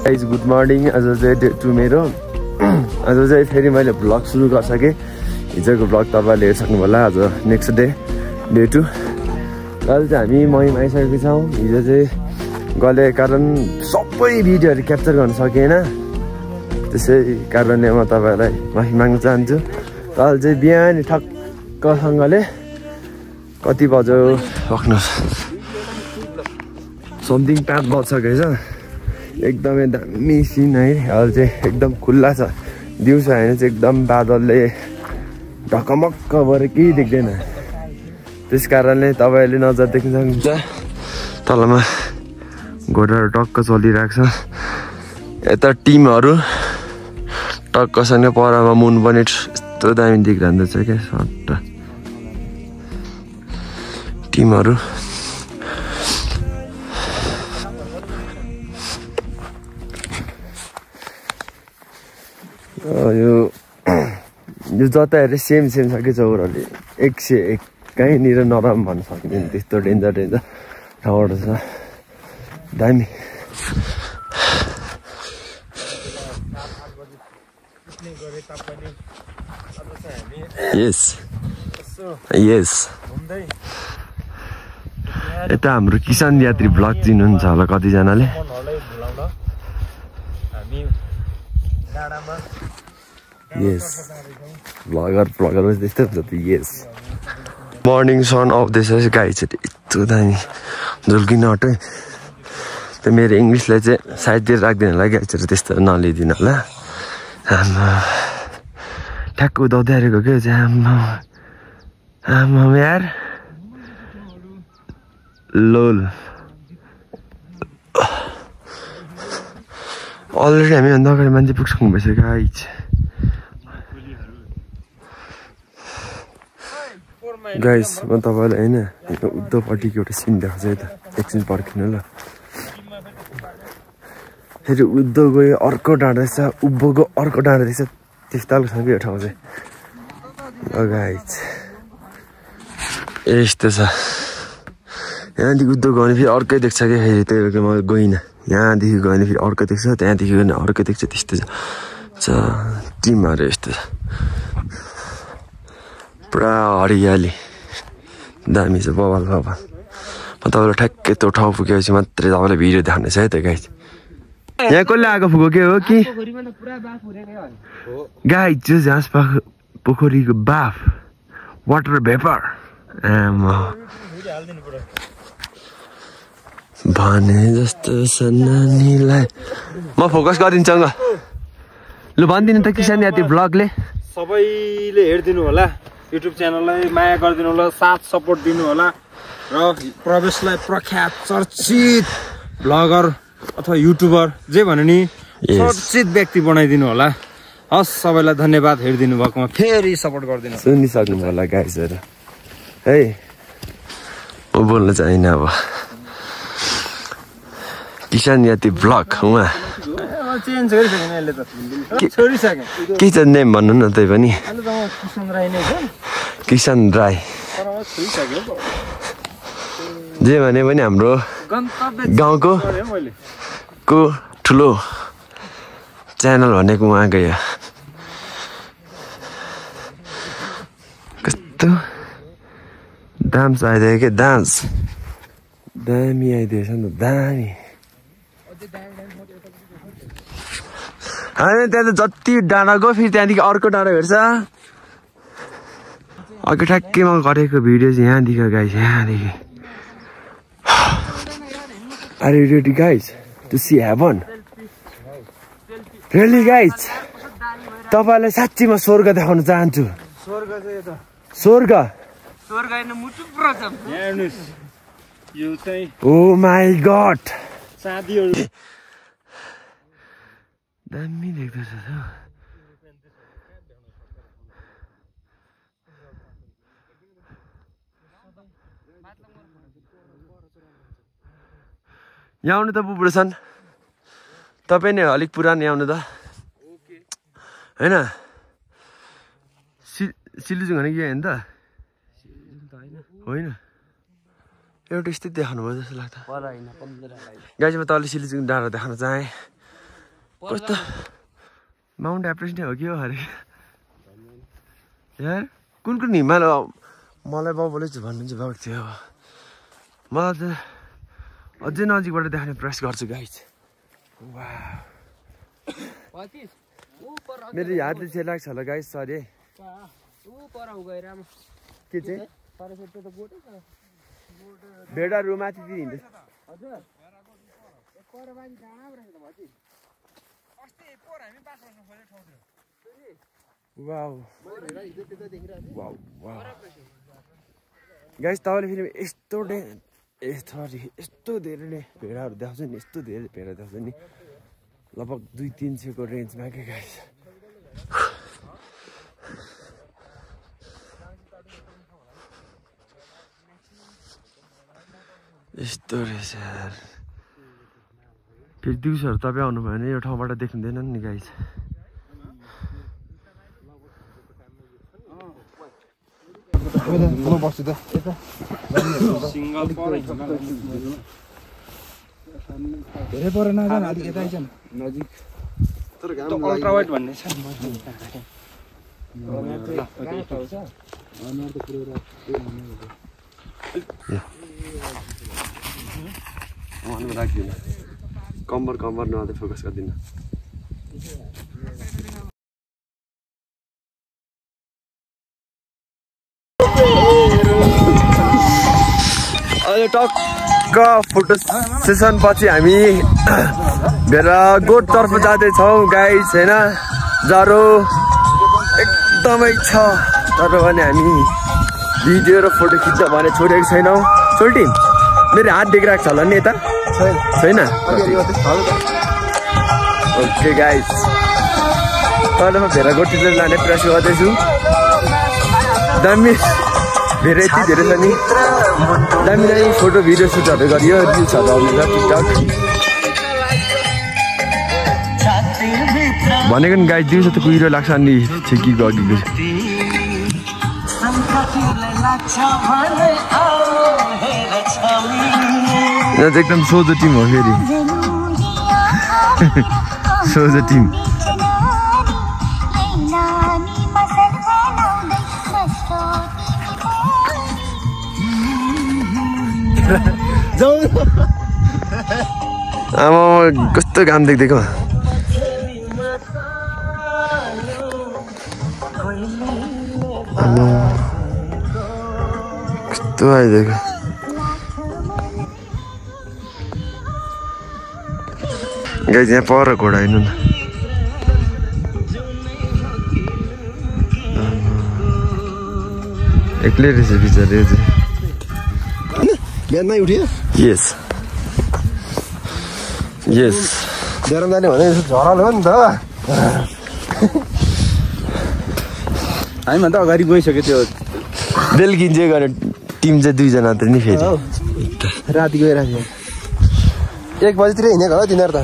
Guys good morning. आज चाहिँ day 2 मेरो। आज चाहिँ फेरि मैले भ्लग सुरु गरिसकेँ। हिजोको भ्लग तपाईँले हेरिसक्नु होला। आज नेक्स्ट डे 2। अहिले चाहिँ हामी महिमा आइसकेको छौँ। हिजो चाहिँ गलेको कारण सबै भिडियोहरू क्याप्चर गर्न सकिएन, त्यसै कारणले म तपाईँलाई माफी माग्न चाहन्छु। अहिले चाहिँ बिहान ठक्कसँगले कति बज्यो राख्नुहोस्, समथिङ 5 बजिसकेको छ। एकदमै दामी सिन है। अहिले चाहिँ एकदम खुल्ला छ। दिउँसो होइन चाहिँ एकदम बादलले ढकमक्क भएर केही देख्दैन। त्यस कारणले तपाईँले नजर देख्न सक्नुहुन्छ तलमा घोडाहरू टक्क चलिरहेको छ। यता टिमहरू टक्कसँग परमा मुन पनि यस्तो दामी देखिरहँदैछ क्या। सट्ट टिमहरू यो जता हेरेर सेम छ कि चौरले 101 कहीँनिर नराम भन्न सकिँदैन। त्यस्तो डेन्जर ठाउँहरू छ दामी। यस यता हाम्रो किसान यात्री भ्लग चिन्नुहुन्छ होला कतिजनाले। यस भ्लगर त्यस्तै हुन्छ त। यस मर्निङ सन आउँदैछ। गाई चाहिँ यस्तो दामी झुल्किन आँट्यो। त्यो मेरो इङ्ग्लिसलाई चाहिँ साइडतिर राख्दिनँ होला। गाई चाहिँ त्यस्तो नलिदिनु होला। आमा ठ्याक्क उदाउँदै आएको क्या चाहिँ। आमा यार लोल। अलरेडी हामीभन्दा अगाडि मान्छे पुग्सक्नु भइसक्यो। गाई गाइस म तपाईँलाई होइन उद्धवपट्टिको एउटा सिन देखाउँछु है त। एकछिन पर्खिनु ल। फेरि उद्धव गयो अर्को डाँडा रहेछ, उभोको अर्को डाँडा रहेछ। त्यस्तो खालको छ कि यो ठाउँ चाहिँ। गाइस यस्तो छ। यहाँदेखि उद्धव गयो भने फेरि अर्कै देख्छ क्या। फेरि त्यही भएर म गइनँ। यहाँदेखि गयो भने फेरि अर्को देख्छ, त्यहाँदेखि गयो भने अर्कै देख्छ। त्यस्तो छ टिमहरू। यस्तो छ पुरा हरियाली दामी छ। बवाल म तपाईँलाई ठ्याक्कै त्यो ठाउँ पुगेपछि मात्रै तपाईँलाई भिडियो देखाउनेछ है त गाइज। यहाँ कसले आगो फुको के हो कि गाइज जो झाँस पोखरीको बाफ वाटर भेपर भने जस्तो नानीलाई म फोकस गरिदिन्छु। लु भनिदिनु त किसान यात्री भ्लगले सबैले हेरिदिनु होला। युट्युब च्यानललाई माया गरिदिनु होला, साथ सपोर्ट दिनु होला र प्रवेशलाई प्रख्यात चर्चित भ्लगर अथवा युट्युबर जे भन्यो नि चर्चित व्यक्ति बनाइदिनु होला। हस् सबैलाई धन्यवाद हेरिदिनु भएकोमा। फेरि सपोर्ट गरिदिनु। सुनिसक्नु होला गाइजहरू है। म बोल्न चाहिनँ अब। किसान यात्री भ्लग उहाँ चेन्ज गरिसकेन यसले त। छोडिसके के छ नेम भन्नु न त्यही पनि। किसान राई नै छ। किसान राई जे भने पनि हाम्रो गाउँको ठुलो च्यानल भनेको उहाँ गयो। कस्तो डान्स आइदियो क्या। डान्स दामी आइदिएछ नि त। दामी होइन त्यहाँ त जति डाँडा गयो फेरि त्यहाँदेखि अर्को डाँडा भेट्छ। अघि ठ्याक्कैमा गरेको भिडियो चाहिँ यहाँदेखि गाइस। यहाँदेखि are you ready guys to see heaven? Really guys तपाईँलाई साँच्ची म स्वर्ग देखाउन चाहन्छु। स्वर्ग ओ माई गड दामी देख्दैछ। यहाँ आउनु त बुबुडो छन्। तपाईँ नै अलिक पुरानो आउनु त होइन। सिलिजुङ भने के होइन त होइन। एउटा स्थित देखाउनु भयो जस्तो लाग्छ। गाइस म तपाईँले सिलिजुङ डाँडा देखाउन चाहेँ। कस्तो माउन्ट एभरेस्ट नै हो कि हो अरे यार कुन कुन हिमाल मलाई बाबुले चाहिँ भन्नुहुन्छ भएको थियो मलाई त अझै नजिकबाट देखाउने प्रयास गर्छु गाइस मेरो हातले चाहिँ लाग्छ होला गाइस सरी है के चाहिँ भेडाहरू माथि हिँड्दैछ गाइस तपाईँले फेरि यस्तो धेरै नै भेडाहरू देखाउँछ नि यस्तो धेरै भेडा देखाउँछ नि लगभग 200-300 को रेन्जमा के गाइस यस्तो रहेछ यार फेरि दिउँसोहरू तपाईँ आउनु भयो भने यो ठाउँबाट देख्नुहुँदैन नि गाइस बस्छु त धेरै परेन अलिक यता आइज नजिक अल्ट्रा वाइड भन्ने छ कम्बर नआउँदै फोकस गर्दिनँ अहिले टक्क फोटो सेसन पछि हामी भेडागोठतर्फ जाँदैछौँ गाइस होइन जाडो एकदमै छ तर पनि हामी भिडियो र फोटो खिच्छ भने छोडेको छैनौँ सोल्टी मेरो हात देखिरहेको छ होला नि यता छैन ओके गाइस तलमा भेडागोठतिर लाने प्रयास गर्दैछु दामी भेराइटी धेरै छ नि दामी फोटो भिडियो सुटहरू गरियो रिल्सहरू आउँछ टिकटक भनेको नि गाइस दिउँसो त कुहिरो लाग्छ नि छेकीको अघिको यो चाहिँ एकदम सोझो टिम हो फेरि सोझो टिम आमा कस्तो काम देख्दैको कस्तो आइदिएको गाइस यहाँ पर घोडा हिँड्नु न एक्लै रहेछ बिचरा यो चाहिँ बिहानमै उठ्यो यस बेरम जाने भने झराल हो नि त हामी त अगाडि गइसक्यो त्यो बेलुकी जे गरे टिम चाहिँ 2 जना त नि फेरि राति गइरहेको 1 बजीतिर हिँडेको हो तिनीहरू त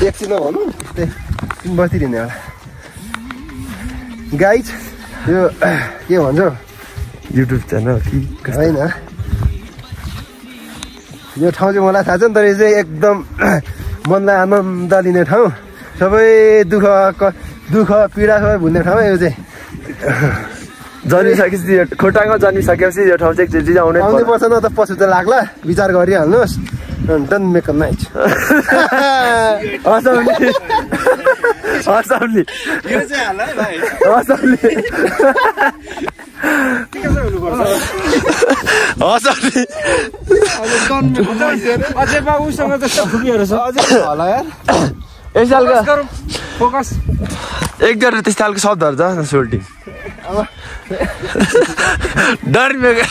एकछिन भनौँ त्यस्तै 3 बजीतिर हिँड्ने होला गाइड यो के भन्छ युट्युब च्यानल कि होइन यो ठाउँ चाहिँ मलाई थाहा छ नि तर यो चाहिँ एकदम मनलाई आनन्द लिने ठाउँ सबै दुःख पीडा सबै भुल्ने ठाउँ यो चाहिँ जन्मिसकेपछि खोटाङमा जन्मिसकेपछि यो ठाउँ चाहिँ एकचोटि आउनै पर्छ न त पछि त लाग्ला विचार गरिहाल्नुहोस् डन मेक अ नाइट हँसाउने अझै बाबुसँग जस्तो खुबीहरू छ अझै होला यार यस खालको फोकस एकदम त्यस्तो खालको शब्दहरू छ सोल्टी डरमेको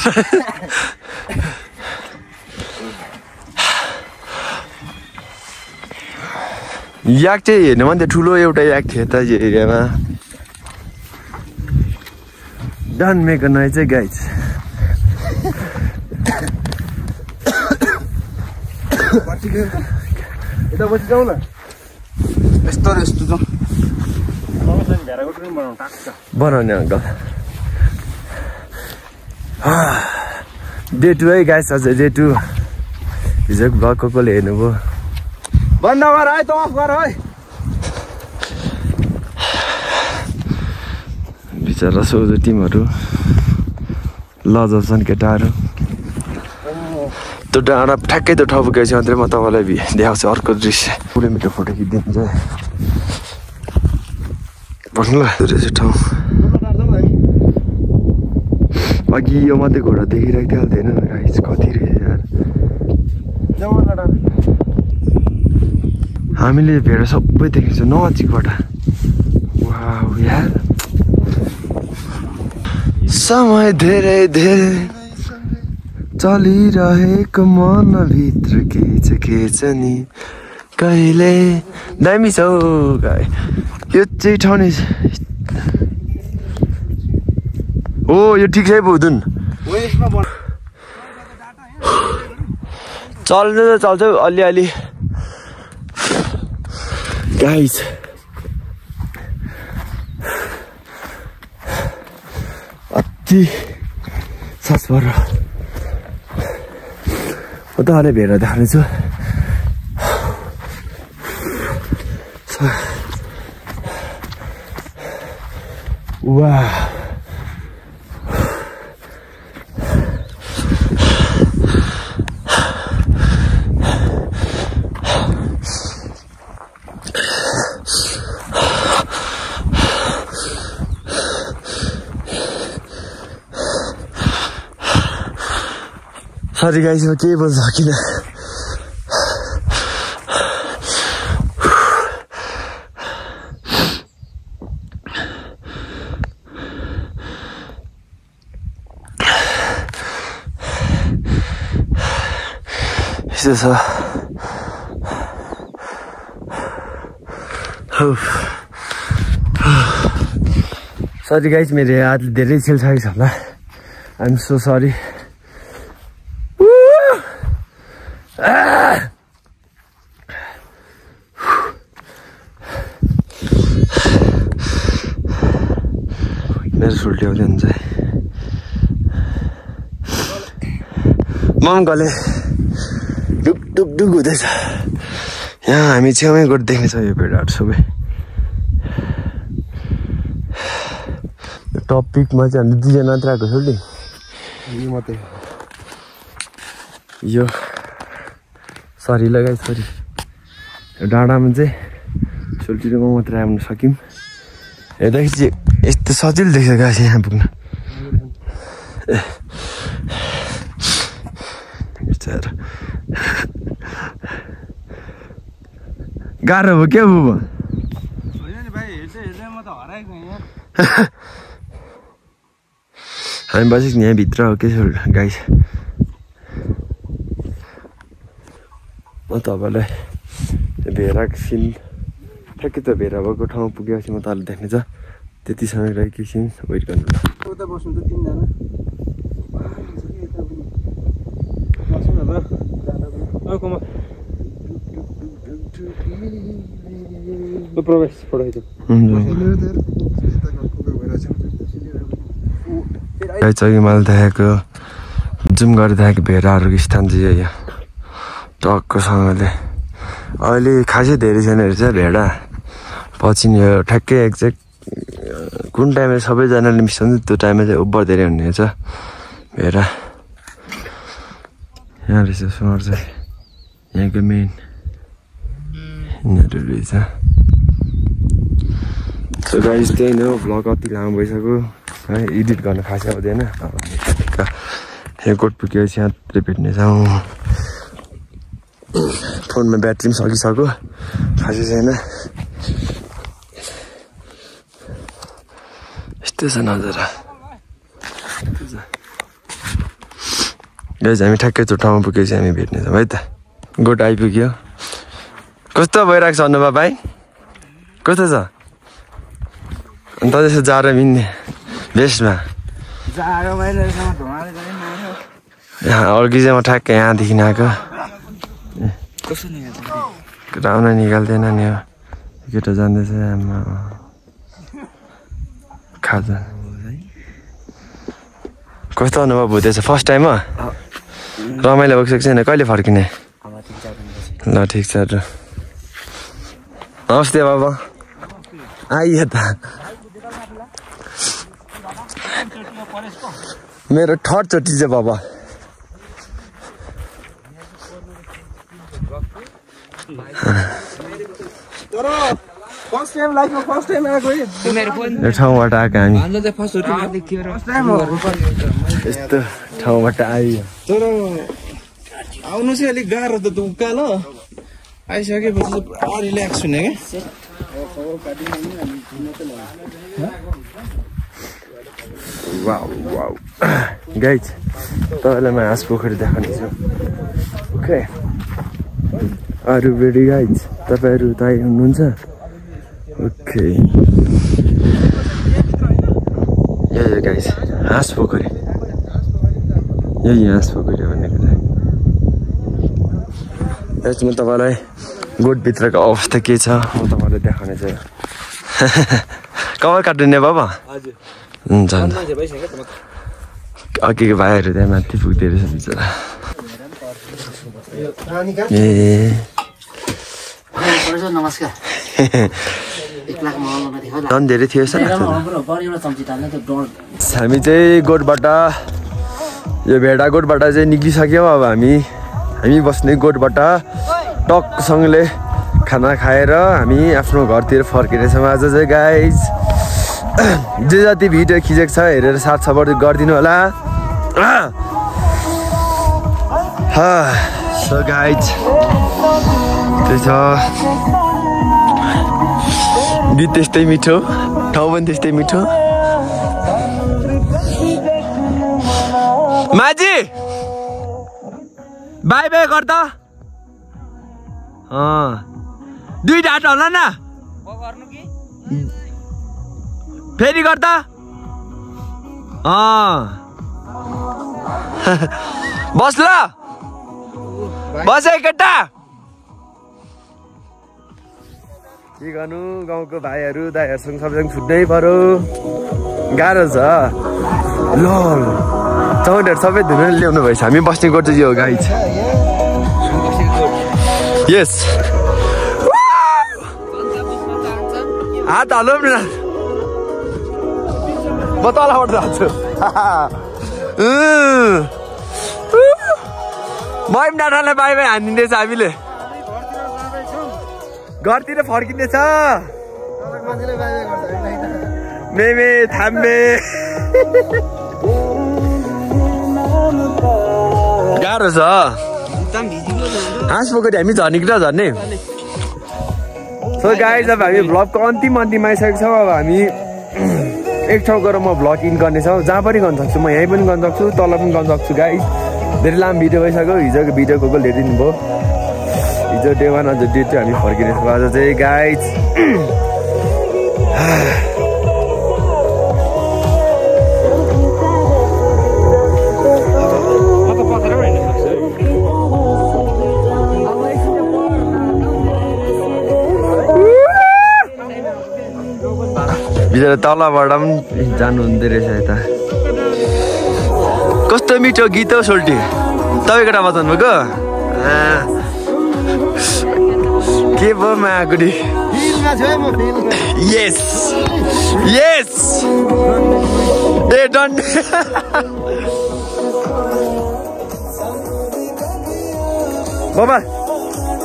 याक चाहिँ हेर्नु भने त ठुलो एउटा याक थियो त यो एरियामा डन मेक अ नोइज चाहिँ गाइज यता पछि जाउँ न यस्तो जाउँ बनाउने अङ्कल डे 2 है गाइस अझै डे 2 हिजोको ब्लग कसले हेर्नुभयो बन्द गर है त अफ गर है बिचरा सोझो टिमहरू लजाउँछन् केटाहरू। त्यो डाँडा ठ्याक्कै त्यो ठाउँ पुगेपछि मात्रै म तपाईँलाई देखाउँछु अर्को दृश्य। पुरै मिठो फोटो खिचिदिन्छ भन्नु ल। रहेछ ठाउँ अघि यो मात्रै घोडा देखिरहेको थियो हाल्थेन गाइस, कति रहेछ यार। हामीले भेडा सबै देखिन्छ नजिकबाट। वाउ यार, समय धेरै धेरै चलिरहेको मनभित्र के छ नि कहिले। दामी छ हौ गाई, यो चाहिँ ठाउँ नि हो। यो ठिक छ है बुधुन, चल्नु त चल्छ अलिअलि गाइस। अति सास भर म त अहिले भेडा देखाउनेछु। वाह सरी गाइस, म केही बोल्न सकिनँ। यस्तो छ सरी गाइस, मेरो हात धेरै छिल्छाएको छ होला। I am so sorry. मेरो सुल्टी आउँदै हुन्छ मम गले डुक डुक डुक हुँदैछ। यहाँ हामी छेउमै गएर देख्नेछ यो भेडाहरू सबै। टपिकमा चाहिँ हामी दुईजना मात्र आएको छौँ नि मात्रै। यो सरी लगाइ सरी, यो डाँडामा चाहिँ सोल्टीमा मात्र आउन सक्यौँ। हेर्दाखेरि चाहिँ यस्तो सजिलो देख्छ गाइस यहाँ पुग्न। गाह्रो भयो क्या बुबा? हामी बसेको यहाँभित्र हो के गाइस। म तपाईँलाई भेडाको सिन ठ्याक्कै त भेडा भएको ठाउँ पुगेपछि म तपाईँलाई देख्नेछ। त्यति समय लागि एकछिन वेट गर्नु। उता बस्नु त तिनजना प्रवेश पढाइदियो चाहिँ मैले देखेको जुम गरेर देखेको भेडाहरूको स्थान चाहिँ यहाँ टक्कसँगले। अहिले खासै धेरै छैन रहेछ भेडा। पछि नि यो ठ्याक्कै एक्ज्याक्ट कुन टाइममा सबैजनाले मिसाउँछ त्यो टाइममा चाहिँ ओभर धेरै हुने रहेछ भेडा। यहाँ रहेछ सहर चाहिँ, यहाँको मेन यिनीहरू रहेछ। सो गाइस त्यही नै हो, भ्लग कति लामो भइसक्यो है, एडिट गर्न खासै आउँदैन। एयरपोर्ट पुगेपछि यहाँ भेट्नेछौँ। फोनमा ब्याट्री पनि सकिसक्यो, खासै छैन। यस्तो छ नजारा गाइस। हामी ठ्याक्कै त्यो ठाउँमा पुगेपछि हामी भेट्नेछौँ है त। गोठ आइपुग्यो। कस्तो भइरहेको छ अनुभव भाइ? कस्तो छ? अन्त त्यसो जाडो मिल्ने बेस्टमा अघि चाहिँ म ठ्याक्कै यहाँदेखि आएको। राउना निकाल्दैन नि हो, केटा जाँदैछ आमा खाजा। कस्तो अनुभव हुँदैछ फर्स्ट टाइम हो? रमाइलो भइसकेको छैन? कहिले फर्किने? ल ठिक छ र। नमस्ते बाबा। आइए त मेरो थर्ड चोटि चाहिँ बाबा यो ठाउँबाट आएको हामी यस्तो ठाउँबाट आयो तर आउनु चाहिँ अलिक गाह्रो त उकालो आइसकेपछि पुरा रिल्याक्स हुने क्या गाइज तपाईँलाई म हाँस पोखरी देखाउनेछु ओके अरू बेडी गाइज तपाईँहरू त हुनुहुन्छ ओके यही गाइज हाँस पोखरी यही हाँस पोखरी भन्ने कुरा यसमा तपाईँलाई गोठभित्रको अवस्था के छ म तपाईँलाई देखाउने छु कवर काट्ने बाबा हुन्छ अघि भाइहरू त्यहाँ माथि पुग्दो रहेछ बिचरा ए नमस्कार झन् धेरै थियो हामी चाहिँ गोठबाट यो भेडा गोठबाट चाहिँ निक्लिसक्यौँ अब हामी बस्ने गोठबाट टकसँगले खाना खाएर हामी आफ्नो घरतिर फर्किनेछौँ आज चाहिँ गाइज जे जति भिडियो खिचेको छ हेरेर साथ सपोर्ट गरिदिनु होला सो गाइज त्यही छ गीत त्यस्तै मिठो ठाउँ पनि त्यस्तै मिठो माझी बाई बाई गर्दा दुईटा आटा होला न फेरि गर्दा बस ल बस है केटा के गर्नु गाउँको भाइहरू दाइहरूसँग सबैसँग छुट्नै पर्यो गाह्रो छ ल चौधहरू सबै धुन ल्याउनु भएछ हामी बस्ने गोठ चाहिँ यो गाई छ यस हात हालौँ न म तलबाट जान्छु मैम डाँडालाई बाई बाई हानिदिँदैछ हामीले घरतिर फर्किँदैछ मेमे थाम्बे गाह्रो छ हाँस पोखरी हामी झर्ने कि झर्ने सो गाइज अब हामी भ्लगको अन्तिममा आइसकेको छौँ अब हामी एक ठाउँ गएर म भ्लग इन गर्नेछौँ जहाँ पनि गर्न सक्छु म यहीँ पनि गर्न सक्छु तल पनि गर्न सक्छु गाइज धेरै लामो भिडियो भइसक्यो हिजोको भिडियो को हेरिदिनु भयो हिजो डे 1 आज डे 2 हामी फर्किनेछौँ आज चाहिँ गाइज बिचरा तलबाट पनि जानु हुँदो रहेछ यता कस्तो मिठो गीत हो सोल्टी तपाईँको टा बजाउनु भएको के भयो माकुडी यस यस ए डन बाबा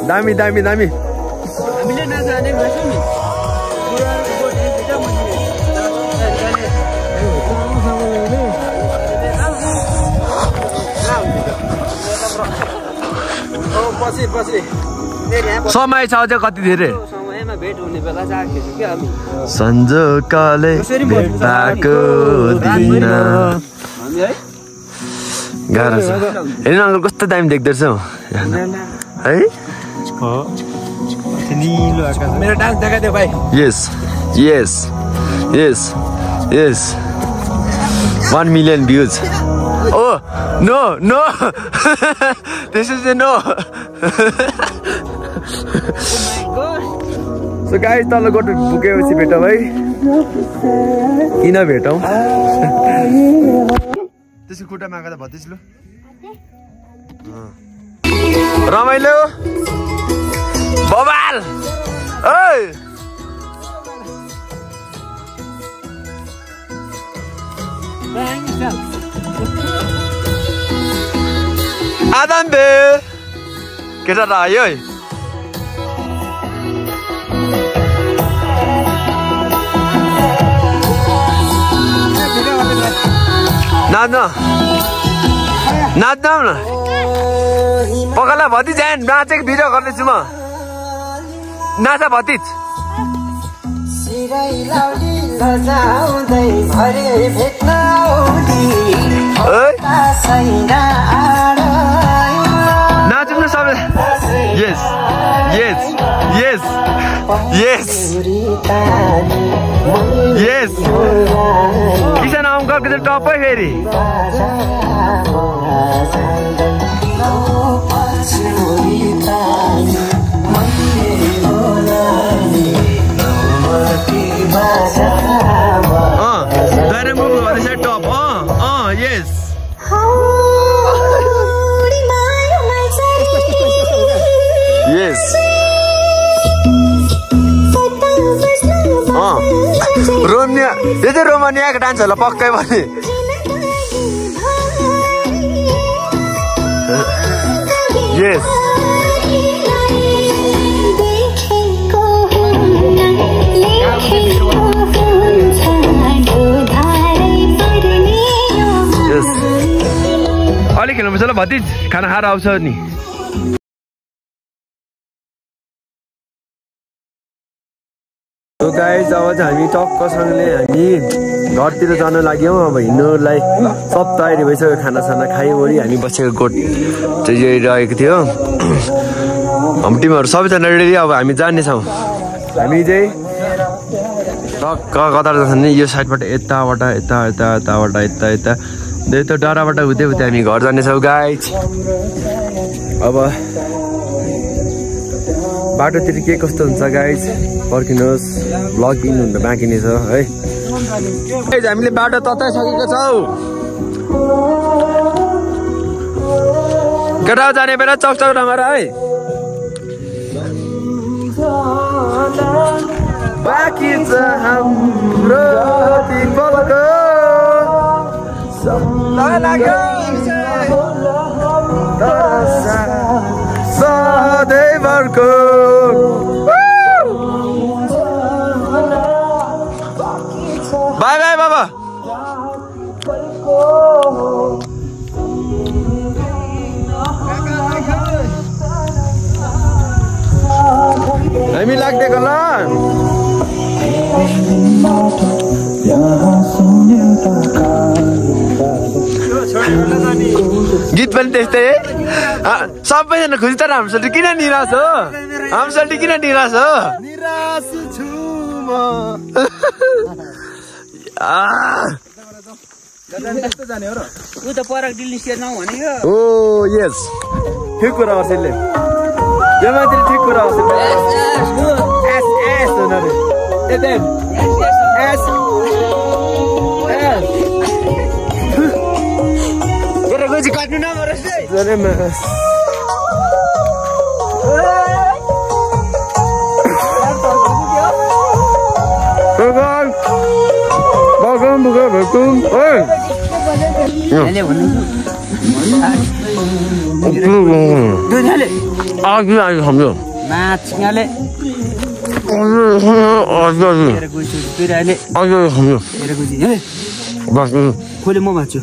दामी दामी दामी हामीले नजाने भएछौँ नि समय छ अझै कति धेरै समयमा भेट हुने बेला जाखेछु के हामी सन्जोकाले भेट भएको दिन गाह्रो छ हेर्नु अङ्कल कस्तो दामी देख्दो रहेछ है मेरो डान्स देखाइदियो भाइ यस यस यस यस 1 million views oh no no this is a no so guys तल गोठ पुगेपछि भेटौँ है किन भेटौँ त्यसको खुट्टा मागा त भतिस लु रमाइलो बबाल ओइ आदम बे केटा त आयो है नाच्न नाच्न न पकाला भतिज नाचेको भिडियो गर्दैछु म नाचा भतिज नाचौँ न सबै यस यस यस यस यस किसान अङ्कलको चाहिँ टपै फेरि टप यस यस रोमानिया यो चाहिँ रोमानियाको डान्स होला पक्कै पनि यस अलिक खेल्नुपर्छ ल भतिज खाना खाएर आउँछ नि गाइस अब चाहिँ हामी टक्कसँगले हामी घरतिर जान लाग्यौँ अब हिँड्नुलाई सब तयारी भइसक्यो खानासाना खाइवरी हामी बसेको गोठ चाहिँ यही रहेको थियो हाम्रो टिमहरू सबैजना रेडी अब हामी जानेछौँ हामी चाहिँ टक्क कता जान्छ नि यो साइडबाट यताबाट यता यता यताबाट यता यता यता डाँडाबाट हुँदै हुँदै हामी घर जानेछौँ गाइस अब बाटोतिर के कस्तो हुन्छ गाइस पर्खिनुहोस् भ्लग दिनुहुन्न बाँकी नै छ है हामीले बाटो तताइसकेको छौँ केटा जाने बेला चकचक नगर है बाँकी छ हाम्रो तिर्पलको सधैँभरको बाई बाई बाबा हामी लाग्दिएको ल गीत पनि त्यस्तै सबैजना खुसी तर हाम्रो सोल्टी किन निराश हो हाम्रो सोल्टी किन निराश हो निराश छु म ओ यस ठिक कुरा हर्षिलले यो मान्छे ठिक कुरा हर्षिल एस एस एस एस काट्नु नमरोस् खोले म भाँच्छु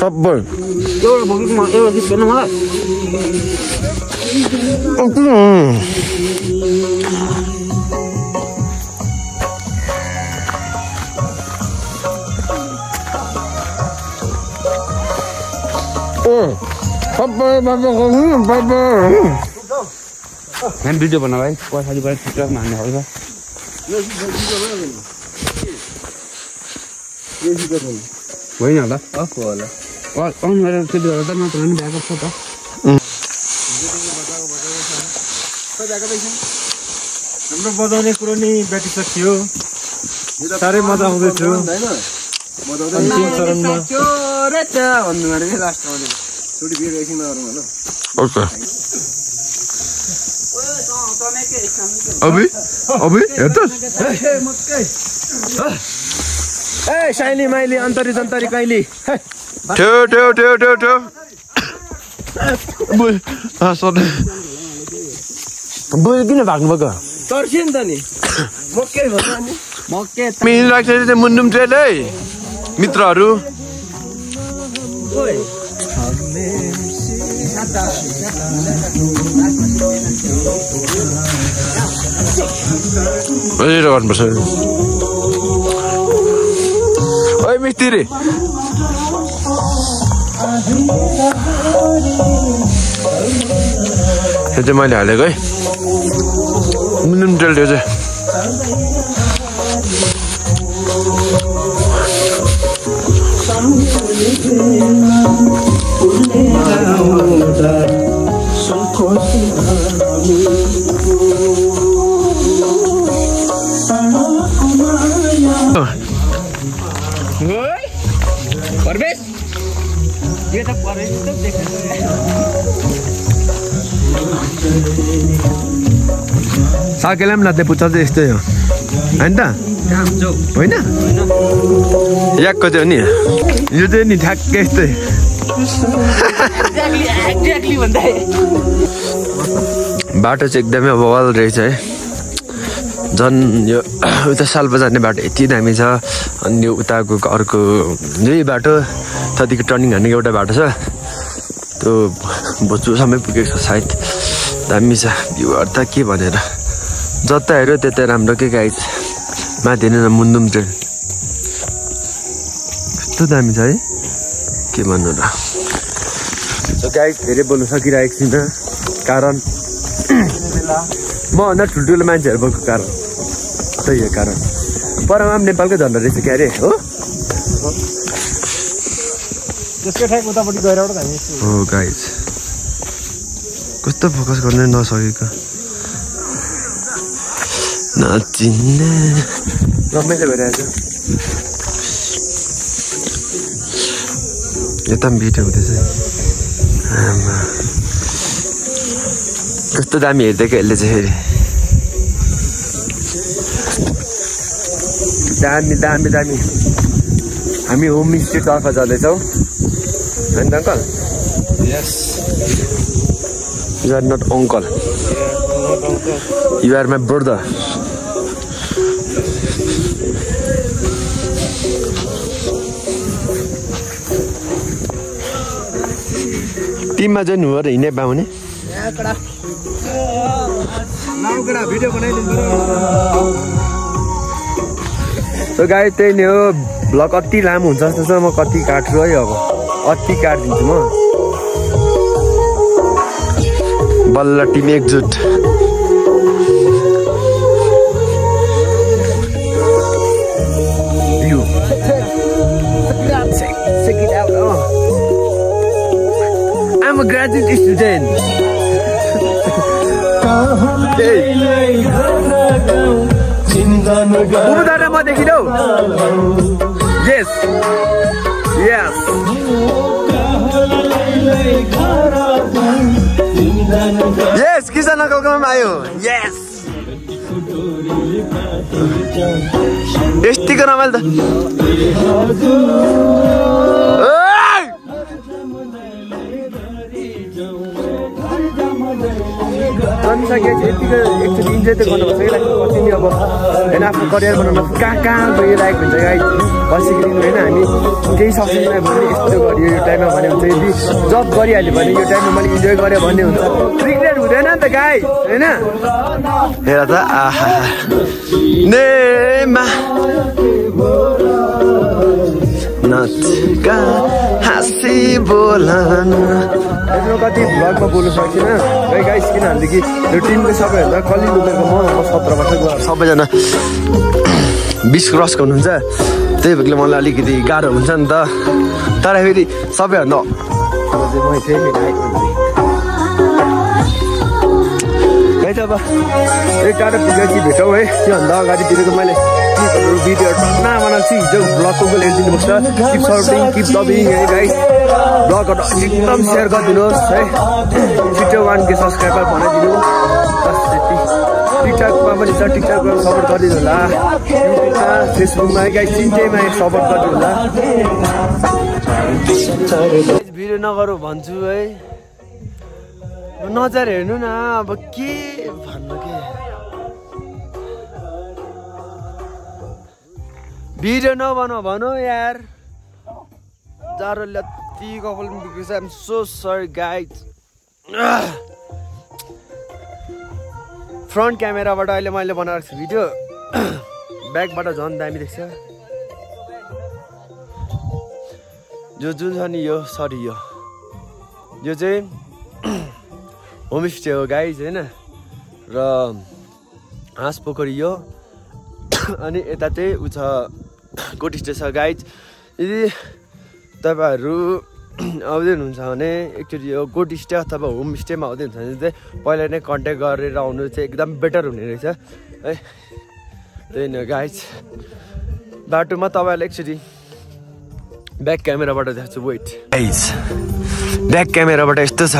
सबै एउटा बोकेको एउटा गीत गर्नु मलाई हामी भिडियो बना भाइ पछाडिबाट टिकटकमा हान्ने खालको होइन होला होला अन गरेर त्यो त मात्र पनि भएको छ त हाम्रो बजाउने कुरो नि भेटिसक्यो साह्रै मजा आउँदैछ ओके अभी हेर्नुहोस् ए साइली माइली अन्तरी जन्तरी कहिले ठ्यो ठ्यो ठ्यो ठ्यो ठ्यो बुझ किन भाग्नुभएको तर्सियो नि त नि मक्कै भयो नि मक्के मिलिरहेको छ मुन्डुम ट्रेल है मित्रहरू गर्नुपर्छ ओइ मिस्त्री यो चाहिँ मैले हालेको है मुन्डुम ट्रेल त्यो चाहिँ साकेलाई पनि लात्ते पुच्चा चाहिँ यस्तै हो होइन त होइन याकको चाहिँ हो नि यो चाहिँ नि ठ्याक्कै यस्तै बाटो चाहिँ एकदमै बवाल रहेछ है झन् यो उता सालपा जाने बाटो यति दामी छ अनि यो उताको अर्को यही बाटो त्यतिको टर्निङ हान्ने एउटा बाटो छ त्यो भोजुसम्मै पुगेको छ सायद दामी छ भ्यूहरू त के भनेर जता हेऱ्यो त्यता राम्रो के गाइज माथि हेर्नु न मुन्डुम ट्रेल कस्तो दामी छ है के भन्नु र गाइज धेरै बोल्नु सकिरहेको छैन कारण मभन्दा ठुल्ठुलो मान्छेहरू बोल्को कारण त्यही हो कारण परमा पनि नेपालकै झन्डा रहेछ क्या अरे हो हो गाइज कस्तो फोकस गर्नै नसकेको नचिन्ने रमाइलो भइरहेको यता पनि भिडियो हुँदैछ आमा कस्तो दामी हेर्दैको यसले चाहिँ फेरि दामी दामी दामी हामी होमस्टेतर्फ जाँदैछौँ होइन uncle yes you are not uncle you are my brother टिममा चाहिँ नुहाएर हिँडे पाउने भिडियो बनाइदिनु सो गाई त्यही नै हो भ्लग कति लामो हुन्छ जस्तो छ म कति काट्छु है अब अति काटिदिन्छु म बल्ल टिम एकजुट I'm a graduate student. Bubudara ma dekhido. Yes. Yes. Yes, kisan uncle kama ayo. Yes. Esti ka namal da. यतिको एकचोटि इन्जोय त गर्नुपर्छ कि पछि नि अब होइन आफ्नो करियर बनाउन कहाँ कहाँ गइरहेको हुन्छ गाई बसेको दिन होइन हामी केही सक्छौँ भने यस्तो गरियो यो टाइममा भने हुन्छ यदि जब गरिहाल्यो भने यो टाइममा मैले इन्जोय गरेँ भन्ने हुन्छ रिग्रेट हुँदैन नि त गाई होइन हेर त आहा नेमा नचका हाँसी बोलन कति भ्लगमा बोल्नु सक्दिनँ है गाइस किनभनेदेखि यो टिमको सबैभन्दा कलिलो उमेरको म 17 वर्षको सबैजना 20 क्रस गर्नुहुन्छ त्यही भएर मलाई अलिकति गाह्रो हुन्छ नि त तर फेरि सबैभन्दा गाइज अब एक टाढो पुगेपछि भेटौँ है। त्योभन्दा अगाडितिरको मैले क्लिपहरू भिडियोहरू टक्ना बनाएको छु। हिजो ब्लगको हेरिदिनुपर्छ। किप सपोर्टिङ किप लभिङ है गाइज। ब्लगहरू एकदम सेयर गरिदिनुहोस् है। छिटो 1K सब्सक्राइबर बनाइदिनु। बस त्यति। टिकटकमा पनि छ, टिकटकमा सपोर्ट गरिदिनु होला। युट्युबमा फेसबुकमा गाइज तिनटैमा सपोर्ट गरिदिनु होला। भिडियो नगरौँ भन्छु है। नजर हेर्नु न अब के भन्नु के। भिडियो नबनाऊ भनौँ यार। जाडोले यति कपाल दुखेको छ। I'm so sorry guys. Front क्यामेराबाट अहिले मैले बनाएको छु भिडियो। ब्याकबाट झन् दामी देख्छ। जो जुन छ नि यो सरी यो चाहिँ होमस्टे हो गाइज होइन। र हाँस पोखरी यो। अनि यता चाहिँ उ छ गोटिस्टे छ गाइज। यदि तपाईँहरू आउँदै हुनुहुन्छ भने एकचोटि यो गोटिस्टे अथवा होमस्टेमा आउँदै हुन्छ भने चाहिँ पहिला नै कन्ट्याक्ट गरेर आउनु चाहिँ एकदम बेटर हुने रहेछ है। त्यही न गाइज। बाटोमा तपाईँहरूलाई एकचोटि ब्याक क्यामेराबाट देख्छु। वेट गाइज ब्याक क्यामेराबाट यस्तो छ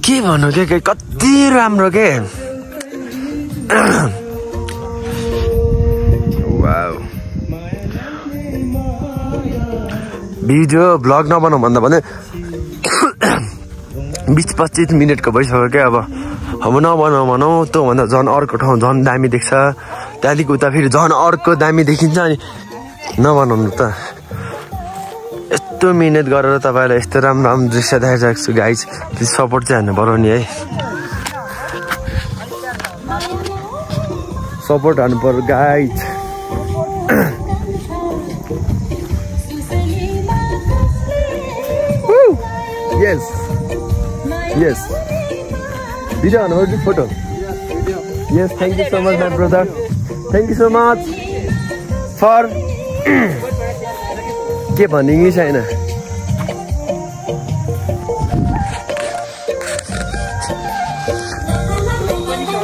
के भन्नु के कति राम्रो के। वाउ। भिडियो ब्लग नबनाऊ भन्दा भने 20-25 मिनटको भइसक्यो क्या। अब नबनाऊ भनौँ त्योभन्दा झन् अर्को ठाउँ झन् दामी देख्छ। त्यहाँदेखि उता फेरि झन् अर्को दामी देखिन्छ। अनि नबनाउनु त। यस्तो मिहिनेत गरेर तपाईँलाई यस्तो राम्रो राम्रो दृश्य देखाइरहेको छु गाइज। त्यो सपोर्ट चाहिँ हान्नु पऱ्यो नि है। सपोर्ट हान्नु पऱ्यो गाइज। यस यस भिडियो हान्नु पऱ्यो कि photo. Yes thank you so much my brother. Thank you so much for के भन्ने कि छैन।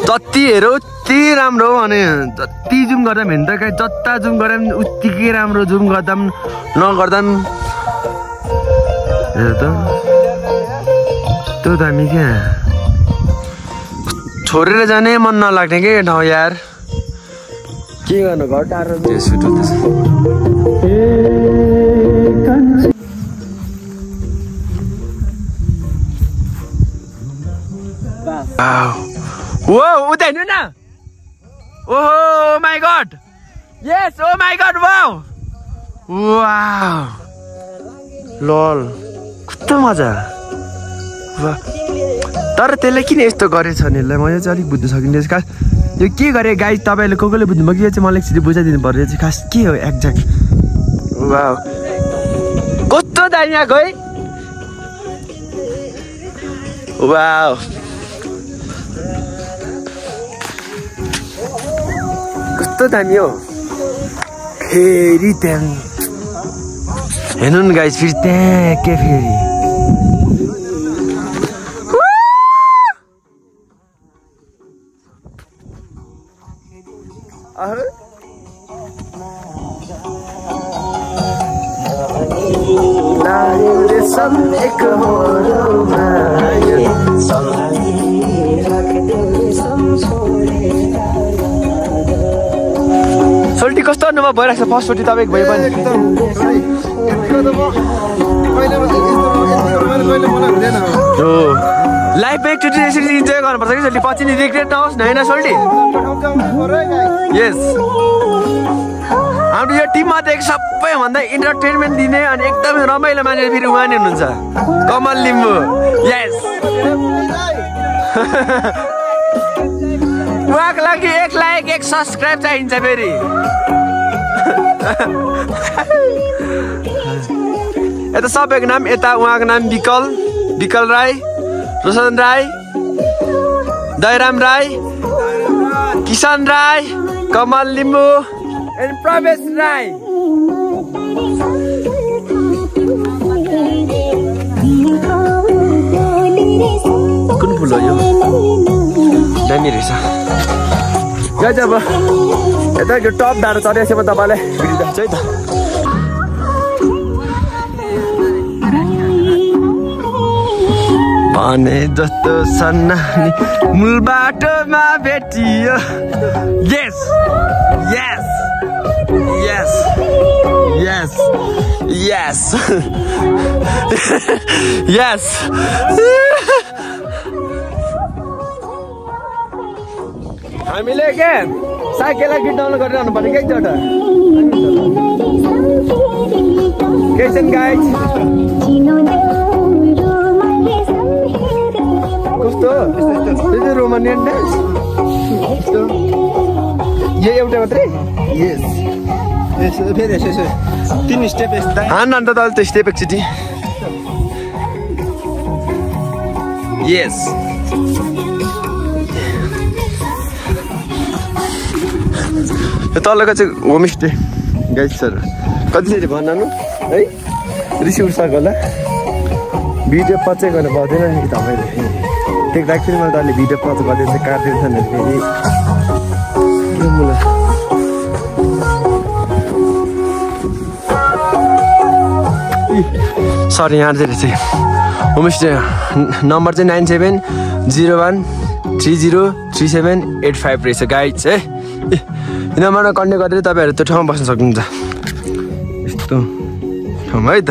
जति हेरौ उति राम्रो हो भने जति जुम गर्दा पनि त कहीँ जता जुम गर्दा पनि उत्तिकै राम्रो। जुम गर्दा पनि नगर्दा पनि हेर त त्यो दामी क्या। छोडेर जाने मन नलाग्ने के ठाउँ यार। के गर्नु घर टाढो सुट हुँदैछ। Whoa, उता हेर्नु न। ओहो my God. Yes oh my God wow wow लल कस्तो मजा। तर त्यसले किन यस्तो गरेछ नि मैले चाहिँ अलिक बुझ्नु सकिँदैन। खास यो के गरे गाइज तपाईँले कसले बुझ्नुभयो कि यो चाहिँ मलाई एकचोटि बुझाइदिनु पर्यो। यो चाहिँ खास के हो एक्ज्याक्ट। वाउ कस्तो दामी आएको है। वाउ कस्तो दामी हो। फेरि त्यहाँ हेर्नु न गाइज फेरि त्यहाँ के फेरि सोल्टी कस्तो अनुभव भइरहेको छ फर्स्टचोटि तपाईँको भए पनि? लाइफमा एकचोटि यसरी इन्जोय गर्नुपर्छ कि सोल्टी, पछि नि रिग्रेट नहोस् न होइन सोल्टी? यस हाम्रो यो टिममा त एक सबैभन्दा इन्टरटेनमेन्ट दिने अनि एकदमै रमाइलो मान्छे फेरि उहाँ नै हुनुहुन्छ, कमल लिम्बू। यस उहाँको लागि 1 लाइक 1 सब्सक्राइब चाहिन्छ फेरि। यता सबैको नाम, यता उहाँको नाम विकल राई, रोशन राई, दयराम राई, किसान राई, कमल लिम्बू एन्ड प्रवेश राई। कुन फुल हो यो? दामी रहेछ गाइज अब यता यो टप डाँडा चढेपछि म तपाईँलाई भिडियो देखाउँछु है त भने जस्तो सन्नानी मूल बाटोमा भेटियो यस यस यस यस यस यस हामीले के साइकललाई गीत डाउनलोड गरिरहनु पर्ने के एकचोटि केसन गाइज कस्तो यो रोमानियन डान्स यो एउटा मात्रै यस फेरि यसो 3 स्टेप यस्ता हान अन्त त त्यो स्टेप एकचोटि यस यो तलको चाहिँ होमस्टे गाइज सर कतिचोटि भन्नु है रिसिभ सक्छ होला भिडियो पच गर्न पाउँदैन नि तपाईँले देख्दाखेरि मैले तैँले भिडियो पच गर्दै चाहिँ काटिदिन्छ नि फेरि सरी यहाँ चाहिँ होमस्टे नम्बर चाहिँ 9701303785 रहेछ गाइड है नम्बरमा कन्ट्याक्ट गरेर तपाईँहरू त्यो ठाउँमा बस्न सक्नुहुन्छ यस्तो ठाउँमा है त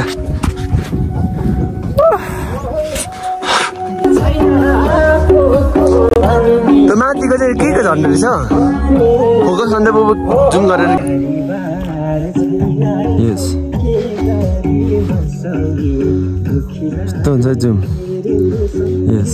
त्यो माथिको चाहिँ के झन्डा रहेछ फोकस अन्डर जुम गरेर यस यस्तो हुन्छ zoom yes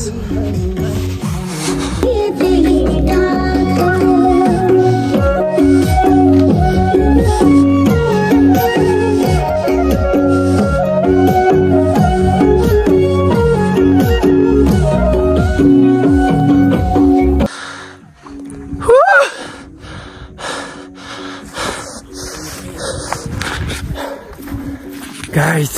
Guys,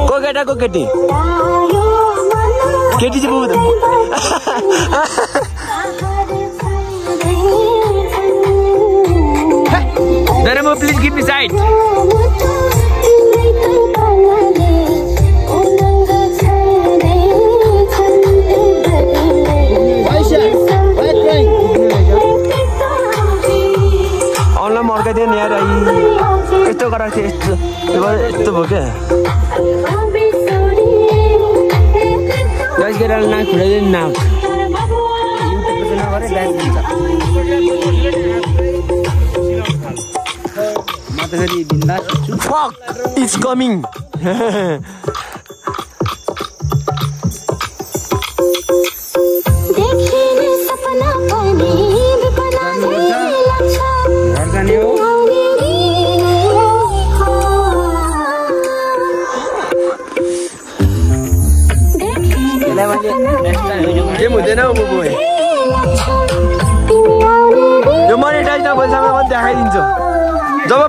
go get a go get it. Get it, move. Dharma, please give me side. Online market in here. It's correct. It's okay. Guys, get all night. Put it in now. Fuck! It's coming. Dia muda na boy. Yo monetize na bolsa मैं देखाई दिन्छु जब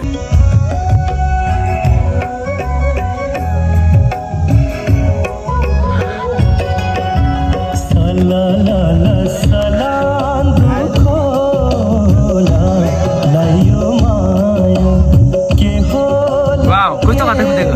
वाव कस्तो कता कुदेको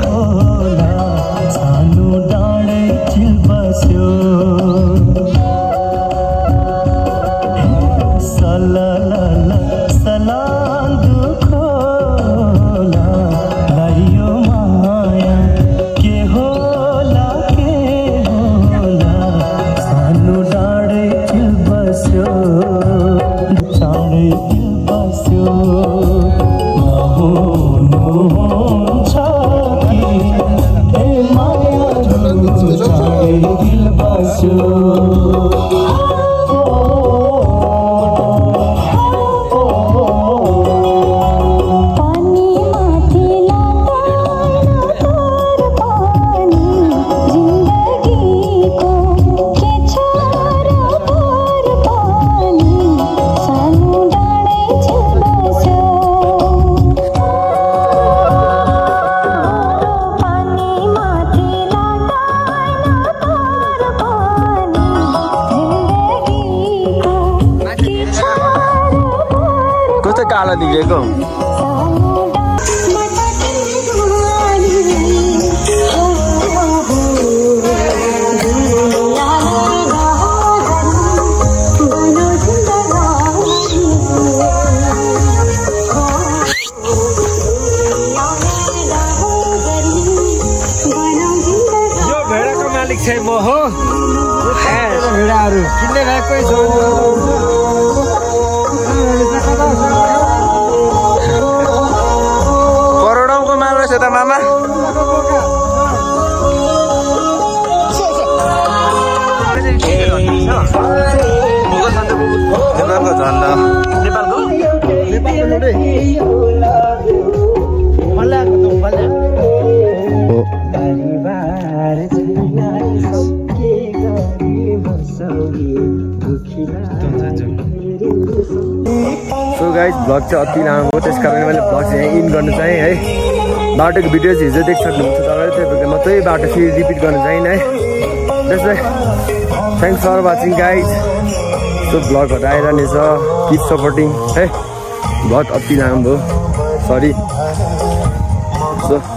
काला दिएको म हो भेडाहरू किन्ने भएकै छ करोडौँको माल रहेछ त मामा नेपालको झन्डा सो गाइज भ्लग चाहिँ अति लामो हो त्यस कारणले मैले भ्लग चाहिँ इन गर्न चाहेँ है बाटोको भिडियोज हिजो देखिसक्नुहुन्छ तपाईँले त्यही म त्यही बाटो फेरि रिपिट गर्न चाहिनँ है त्यसलाई thanks for watching guys so भ्लगहरू आइरहनेछ किप सपोर्टिङ है भ्लग अति लामो हो सरी सो